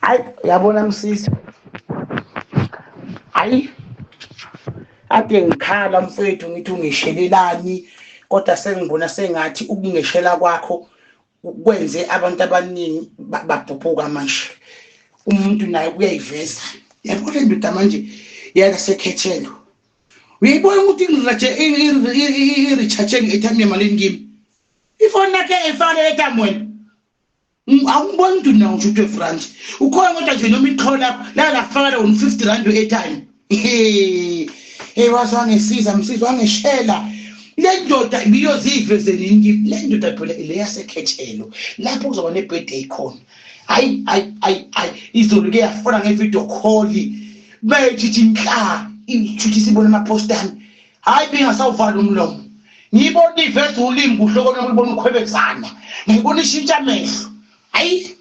Hayi, yabona Msisi, hayi, ade ngikhala mfethu, ngithi ungishelelani, kodwa sengibona sengathi ukungeshela kwakho kwenze abantu abaningi babhubhuka manje. Umuntu naye uyayiveza, yabona ndoda manje yakasekhethelo, uyayibona ukuthi i-recharge nge-airtime yamalini kimi, ifoni yakhe efana airtime wena. Awungiboni ukuthi nawo ngisho 12 rand ukhona, kodwa nje noma iqhola la lafaka wona 50 rand we-airtime. Hey, waze wangesiza Msizi, wangeshela. Le ndoda ibiyoziveze nini kimi le ndoda? Phela le yasekhethelo lapho kuzoba ne-birthday khona. Hayi, hayi, hayi, hayi, izolo ke yafona nge-video call, beyithi inhla ithuthi sibone ama-post ami. Hayi, bingasawuvala umlomo, ngiyibona iveza ulimi kuhle kona, ngibona ukhwebezana, ngiyibona ishintsha amehlo. Hayi,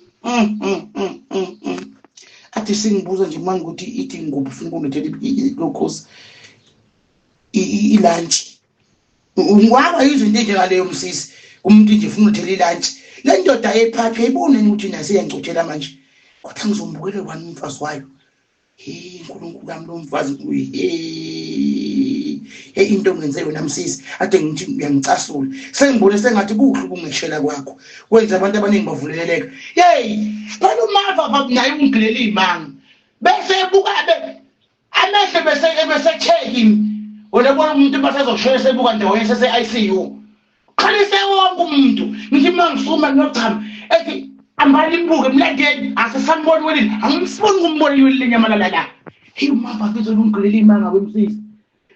Athi singibuza nje manje ukuthi ithi ngikuphi, ufuna ukungilethela lokhosi i-lunch. Ngwaba yizwe into enjengaleyo Msisi, umuntu nje ufuna ulethela i-lunch. Le ndoda ephathi uyayibona ukuthi nayo seyangcothela manje, kodwa ngizombukela kwani umfazi wayo? Hey, Nkulunkulu wami, lo mfazi, hey hey, into ongenze yona Msisi, ade ngithi uyangicasula, sengibone sengathi kuhle ukungeshela kwakho kwenza abantu abaningi bavuleleka. Hey, phela umava naye ungigilela imanga, bese ebuka amehlo, bese check wena, bona umuntu basezoshona sebuka ndawonye sese-ICU, khalise wonke umuntu. Ngithi uma ngisukuma nginochama, ethi ambani imbuke mlandeni, asesamboni welile, angimsiboni kumbona iweli lenyamalala la. Hey, umava afisa ungigilela imanga wemsisi,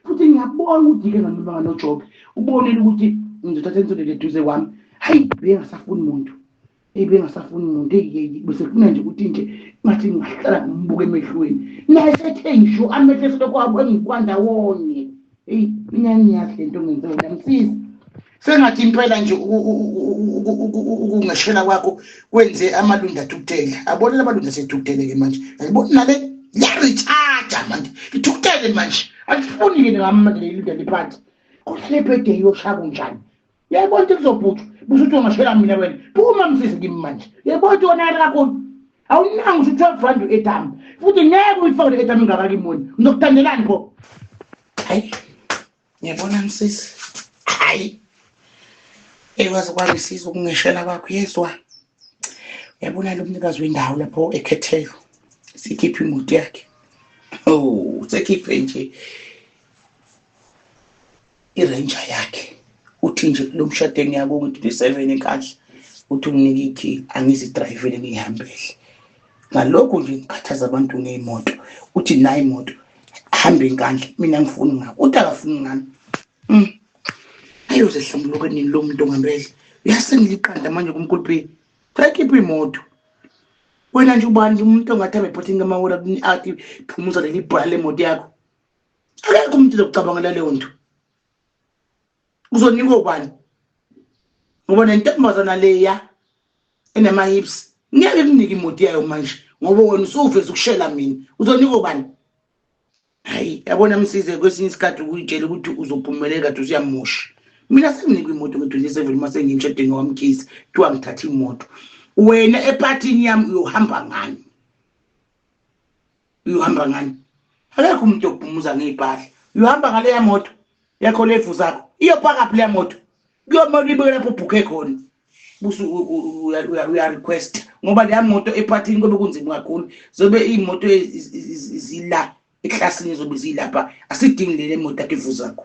futhi ngiyabona ukuthi-ke ngamibanga nojobe ubonile ukuthi ngizothatha insondele eduze kwami. Hayi, bengasafuni muntu. Eyi, bengasafuni muntu. Eyi, bese kufuna nje ukuthi nje ngathi ngingahlala ngimbuke emehlweni, naye sethe ngisho amehlo eselokhu abo engikwandawonye. Eyi, mina ngiyazi le nto ngenze wena Msizi, sengathi impela nje ukungeshela kwakho kwenze amalundu athukuthele. Abonela amalundu asethukuthele-ke manje, ayiboni nale liya-recharge manje, lithukuthele manje, alifuni-ke ngami manje leli lundu aliphansi. Kodwa le birthday iyoshaya kunjani? Uyayibona ukuthi kuzobhutshwa, busho ukuthi ungashela mina wena. Phuma Msisi kimi manje, uyayibona ukuthi wonakala kakhulu, awunanga usho 12 rand u-airtime, futhi ngeke uyifake le airtime ingaka kimi wena. Ngizokuthandelani pho? Hayi, ngiyabona Msisi, hayi, ekwazi kwangisiza ukungeshela kwakho, yezwa. Uyabona lo mnikazi wendawo lapho ekhethelo sikhiphe imoto yakhe, oh, sekhiphe nje i-Ranger yakhe, uthi nje lo mshado engiyako nge-27 eNkandla, uthi unginike ikey, angizidrayivele, ngiyihambele. Ngalokhu nje ngikhathaza abantu ngey'moto, uthi nayi imoto, hambe eNkandla, mina ngifuni ngako, uthi akafuni ngami. Ayoze hlambuluke nini lo muntu ngempela? Uyasengiliqanda manje kumkhulu, sekhipha imoto. Wena nje ubani umuntu ongathi abe ngamawora athi phumuza leli bhola lemoto yakho? Akekho umuntu ozokucabangela leyo nto. Uzonikwa ubani? Ngoba nentombazana leya enama-hips ngeke kunike imoto yayo manje, ngoba wena usuveza ukushela mina. Uzonikwa ubani? Hayi, yabona Msize, kwesinye isikhathi ukuyitshela ukuthi uzophumelela kade usuyamosha. Mina senginikwa imoto nge-27 uma sengimshadweni wamkhisi, kuthiwa ngithatha imoto. Wena ephathini yami uyohamba ngani? Uyohamba ngani? Akekho umuntu yokuphumuza ngey'mpahla. Uyohamba ngaleya moto yakho levu zakho, iyopakaphi leya moto? Kuyomele uyibeke lapho ubhukhe khona, buse uya-request, ngoba leya moto ephathini kobe kunzima kakhulu, zobe iy'moto zila eklasini, zobe zilapha, asidingi lele moto akho ivu zakho.